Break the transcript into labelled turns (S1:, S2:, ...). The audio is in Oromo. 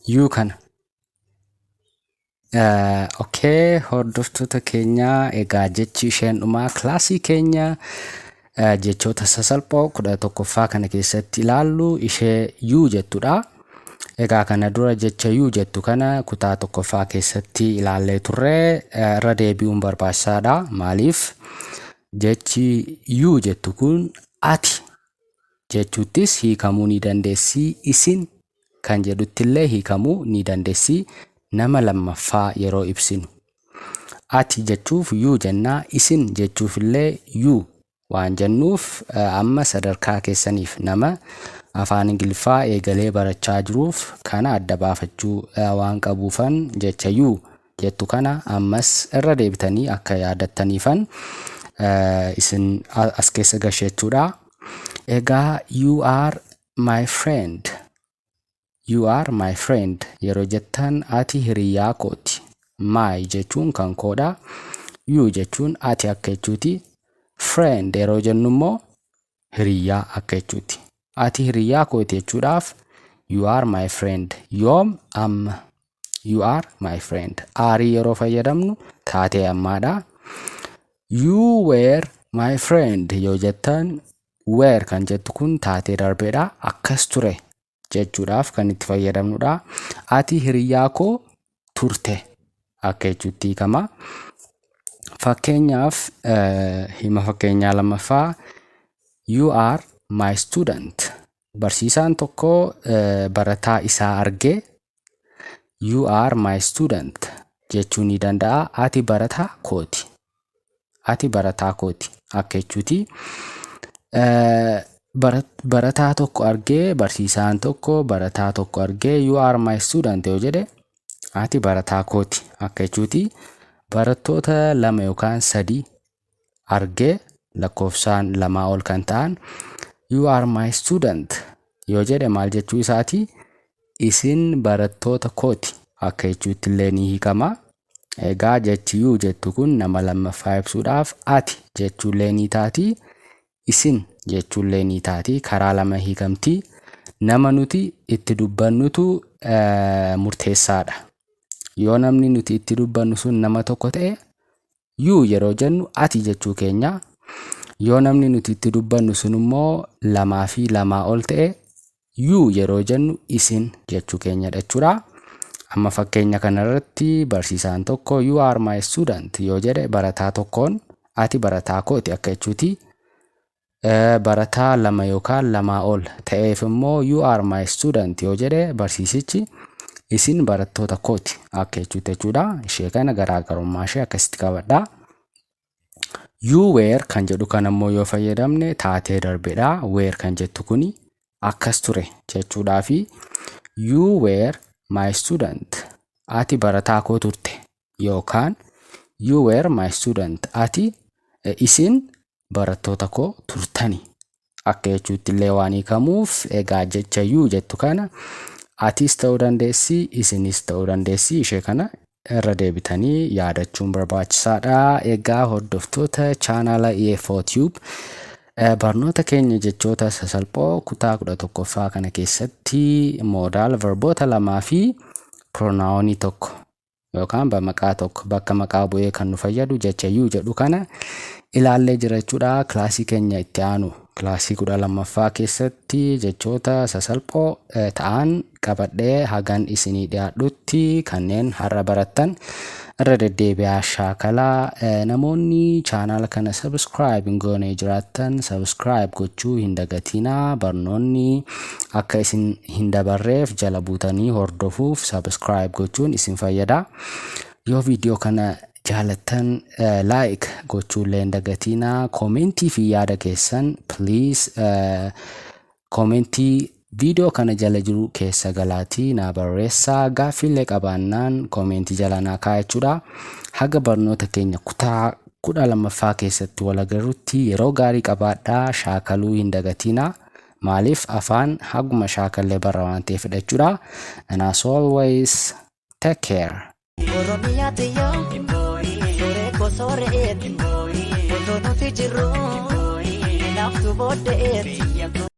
S1: You kana. Okay, hordoftoota keenyaa, egaa jechi isheen dhumaa kilaasii keenya jechoota sasalphoo 11ffaa kana keessatti ilaallu ishee you jettudha. Egaa kana dura jecha you jettu kana kutaa tokkoffaa keessatti ilaallee turre, irra deebi'uun barbaachisaadha. Maaliif? Jechi you jettu kun ati jechuuttis hiikamuu ni dandeessi, isin kan jedhuttillee hiikamuu ni dandeessi nama lammaffaa yeroo ibsinu. Ati jechuuf you jennaa, isin jechuufillee you waan jennuuf, amma sadarkaa keessaniif nama afaan Ingiliffaa eegalee barachaa jiruuf kana adda baafachuu waan qabuufan jecha you jettu kana ammas irra deebitanii akka yaadattaniifan isin as keessa gashechuudha. Egaa "You are my friend." "You are my friend" yeroo jettan ati hiriyaa kooti. My jechuun kan koodha. You jechuun ati akka jechuuti. Friend yeroo jennu immoo hiriyaa akka jechuuti. Ati hiriyaa kooti jechuudhaaf "You are my friend." Yoom? Amma. "You are my friend." Are yeroo fayyadamnu taatee ammaadha. "You were my friend" yoo jettan, were kan jettu kun taatee darbeedha. Akkas ture jechuudhaaf kan itti fayyadamnudha. Ati hiriyaa koo turte akka jechuutti hiikama. Fakkeenyaaf, hima fakkeenyaa lammaffaa, "You are my student." Barsiisaan tokko barataa isaa argee "You are my student" jechuu ni danda'a. Ati barataa kooti. Ati barataa kooti akka jechuuti. Barataa tokko argee, barsiisaan tokko barataa tokko argee "You are my student" yoo jedhe, ati barataa kooti akka jechuuti. Barattoota lama yookaan sadii argee, lakkoofsaan lamaa ol kan ta'an, "You are my student" yoo jedhe maal jechuu isaati? Isin barattoota kooti akka jechuutti illee ni hiikama. Egaa jechi you jettu kun nama lammaffaa ibsuudhaaf ati jechuullee ni taati. Isin jechuullee ni taati. Karaa lama hiikamti. Nama nuti itti dubbannutu murteessaadha. Yoo namni nuti itti dubbannu sun nama tokko ta'e, you yeroo jennu ati jechuu keenya. Yoo namni nuti itti dubbannu sun immoo lamaa fi lamaa ol ta'e, you yeroo jennu isin jechuu keenyadha jechuudha. Amma fakkeenya kanarratti barsiisaan tokko "You are my student" yoo jedhe, barataa tokkoon ati barataa kooti akka jechuuti. Barataa lama yookaan lamaa ol ta'eef immoo "You are my student" yoo jedhe barsiisichi, isin barattoota kooti akka jechuutti jechuudha. Ishee kana garaagarummaa ishee akkasitti qabadha. "You were" kan jedhu kan ammoo yoo fayyadamne taatee darbedha. Were kan jettu kuni akkas ture jechuudhaa fi "You were my student", ati barataa koo turte, yookaan "You were my student", ati, isin barattoota koo turtani akka jechuutti illee waan hiikamuuf, egaa jecha you jettu kana atis ta'uu dandeessi, isinis ta'uu dandeessi, ishee kana irra deebitanii yaadachuun barbaachisaadha. Egaa hordoftoota chaanala EFO Tube, barnoota keenya jechoota sasalphoo kutaa 11ffaa kana keessatti modal verboota lamaa fi pronounii tokko yookaan bamaqaa tokko bakka maqaa bu'ee kan nu fayyadu jecha you jedhu kana ilaallee jira jechuudha. Kilaasii keenya itti aanu, kilaasii 12ffaa keessatti jechoota sasalphoo ta'an qabadhee hagan isinii dhiyaadhutti, kanneen har'a barattan irra deddeebi'aa shaakalaa. Namoonni chaanaala kana subscribe hin goone jiraattan, subscribe gochuu hin dagatinaa. Barnoonni akka isin hin dabarreef jala buutanii hordofuuf subscribe gochuun isin fayyada. Yoo viidiyoo kana jaalattan like gochuullee hin dagatinaa. Commentii fi yaada keessan please commentii viidiyoo kana jala jiru keessa galaatii naa barreessaa. Gaaffiillee qabaannaan commentii jala naa kaa'achuudha. Haga barnoota keenya kutaa 12ffaa keessatti wal agarrutti yeroo gaarii qabaadhaa. Shaakaluu hin dagatinaa. Maaliif? Afaan haguma shaakallee barra waan ta'eef jechuudha. And as always, take care.
S2: Oromiyaa xiyyaa soree kosooreet otoo nuti jirru naaftu booddeet.